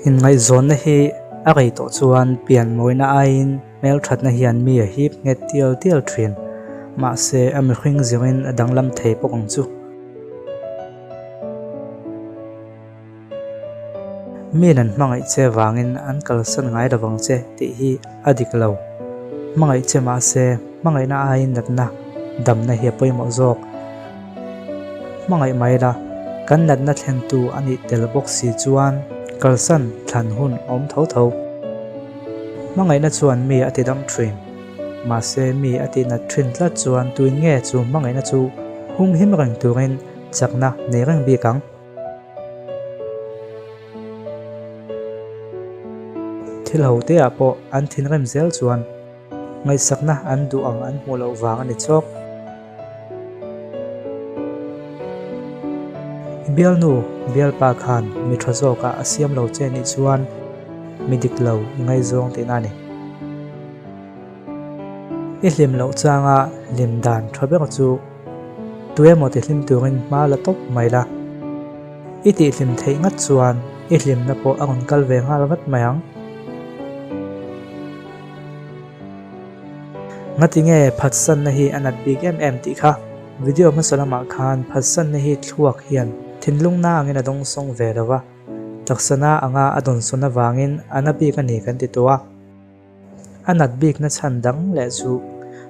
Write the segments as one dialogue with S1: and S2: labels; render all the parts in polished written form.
S1: Inngaihzawnna hi a rei tawh chuan pian mawina aiin hmelthatna hian mi a hip nghet tial tial thin. Mahse, a mihring zirin a danglam thei bawk ang chu. Miin an hmangaih che vangin an kalsan ngai lo vang che tih hi a dik lo. Hmangaih che mahse, hmangaihna aiin natna, damna hi a pawimawh zawk. Hmangaih mai la, kan natna thlentu a nih tel bawk si chuan kalsan thlan hun a awm tho tho. Hmangaihna chuan mi a tidam thin. Mahse, mi a tihnat thin tlat chuan tuin nge chu hmangaihna chu humhim reng turin chakna nei reng bik ang? Thil ho te ah pawh an thinrim zel chuan ngaihsakna an duh ang an hmuh loh vang a ni chawk. I bialnu bialpa khan mi tha zawkah a siam lo che nih chuan mi dik lo i ngaihzawng tihna a ni. I hlim loh changa hlim dan tha ber chu tuemaw ti hlim turin hma la tawp mai la. I tihhlim theih ngat chuan i hlimna pawh a rawn kal ve nghal vat mai ang. Ngatinge phatsanna hi a nat bik em em tih kha video hmasa lamah khan phatsanna hi thluak hian thinlung na angin a dawngsawng ve lo va, taksa na anga a dawnsawn avangin a na bik a ni kan ti tawh a. A nat bikna chhan dang leh chu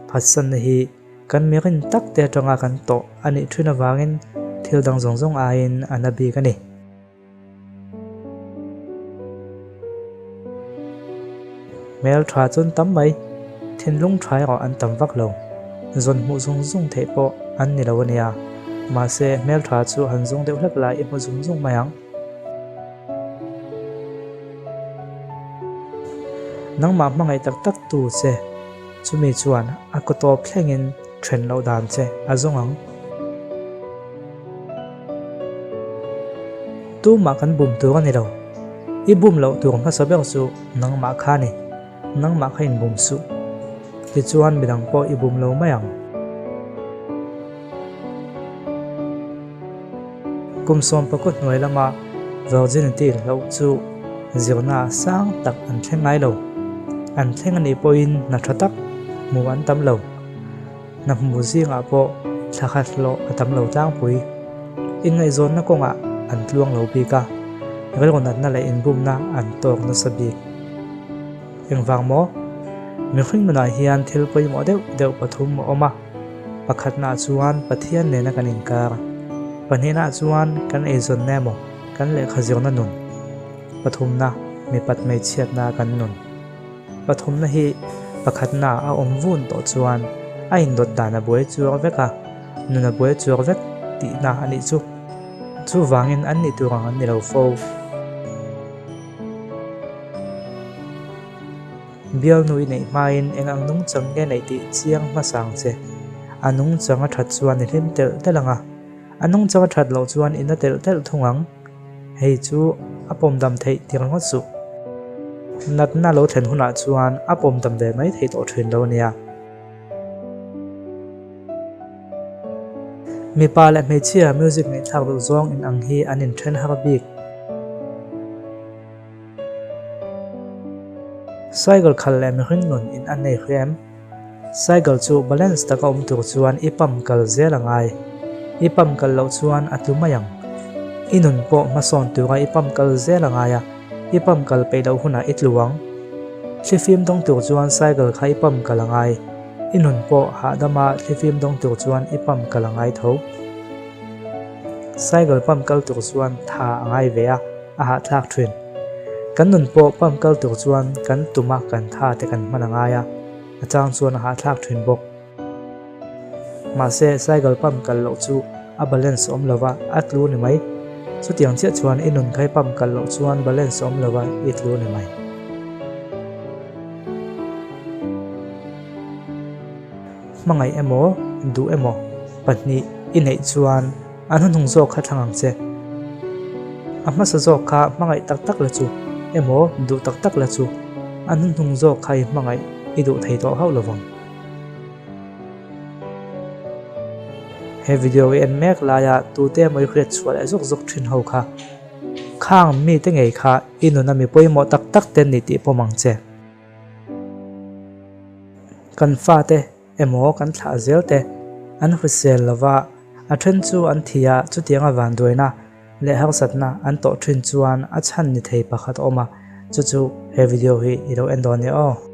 S1: phatsanna hi kan mirin tak te atanga kan tawh a nih thin avangin thil dang zawng zawng aiin a na bik a ni. Hmel tha chu an tam mai, thinlung tha erawh an tam vak lo. Zawn hmuh zung zung theih pawh an ni lo a nia. Mahse hmel tha chu han zung deuh hlek la i hmu zung zung mai ang. Nangmah hmangaih tak tak tu che, chumi chuan a kaw tawp thlengin then loh dan che a zawng ang. Tumah kan bum tur a ni lo. I bum loh tur hmasa ber chu nangmah kha a ni. Nangmah kha inbum suh. Tichuan midang pawh i bum lo mai ang. Kum sawmpakua hnuai lama virginity hlauh chu zirna sang tak an thleng ngai lo. An thleng anih pawhin hna tha tak hmu an tam lo. Hna hmu zingah pawh thla khat hlawh a tam lo tlangpui. Inngaihzawnna kawngah an tluang lo bik a, rilru natna leh inbumna an tawk nasa bik. Engvang maw? Mihring nunah hian thil pawimawh deuh deuh pathum a awm a. Pakhatnaah chuan Pathian nena kan inkar. Pahnihnaah chuan kan eizawnna emaw kan lehkha zirna nun. Pathumna, mipat hmeichhiatna kan nun. Pathumna hi pakhatna a awm vun tawh chuan a indawt dan a buai chuar vek a, nun a buai chuar vek tihna a nih chu. Chuvangin an nih tur ang an ni lo fo. Bialnu i neih hmain eng ang nungchang nge neih tih chiang hmasa ang che. A nungchang a that chuan i hlim telh telh ang a, a nungchang a that loh chuan i na telh telh thung ang. Hei chu a pawm dam theih tir ngawt suh. Natna lo thlen hunah chuan a pawm dam ve mai thei tawh thin lo ania. Mipa leh hmeichhia music ngaihthlak duh zawng in ang hi an inthen har bik. Cycle khalh leh mihring nun in a nei hrih em? Cycle chu balance taka awm tur chuan i pump kal zel a ngai. I pump kal loh chuan a tlu mai ang. I nun pawh hmasawn tura i pump kal zel a ngai a, i pump kal peih loh hunah i tlu ang. Thlifim dawng tur chuan cycle kha i pump kal a ngai. I nun pawh hahdama thlifim dawng tur chuan i pump kal a ngai tho. Cycle pump kal tur chuan tha a ngai ve a. A hahthlak thin. Kan nun pawh pump kal tur chuan kan tum a kan tha te kan hman a ngai a, a chang chuan a hahthlak thin bawk. Mahse cycle pump kal loh chu a balance awm lo va, a tlu ni mai. Chutiang chiah chuan i nun khai pump kal loh chuan balance awm lo va, i tlu ni mai. Hmangaih emaw, duh emaw pahnih i neih chuan A hnuhnung zawk kha thlang ang che. A hmasa zawk kha hmangaih tak tak la chu emaw duh tak tak la chu a hnuhnung zawk kha i hmangaih i duh thei tawh hauh lovang. He video i en mek laia tute emaw i hriat chhuah leh zawk zawk thin ho kha. Khang mite ngei kha i nuna mi pawimawh tak tak te an ni tih pawm ang che. Kan fate emaw kan thlah zel te an hrisel lova, a then chu an thi a, chutianga vanduaina leh harsatna an tawh thin chuan a chhan ni thei pakhat a awm a, chu chu he video hi i lo en dawn nia aw.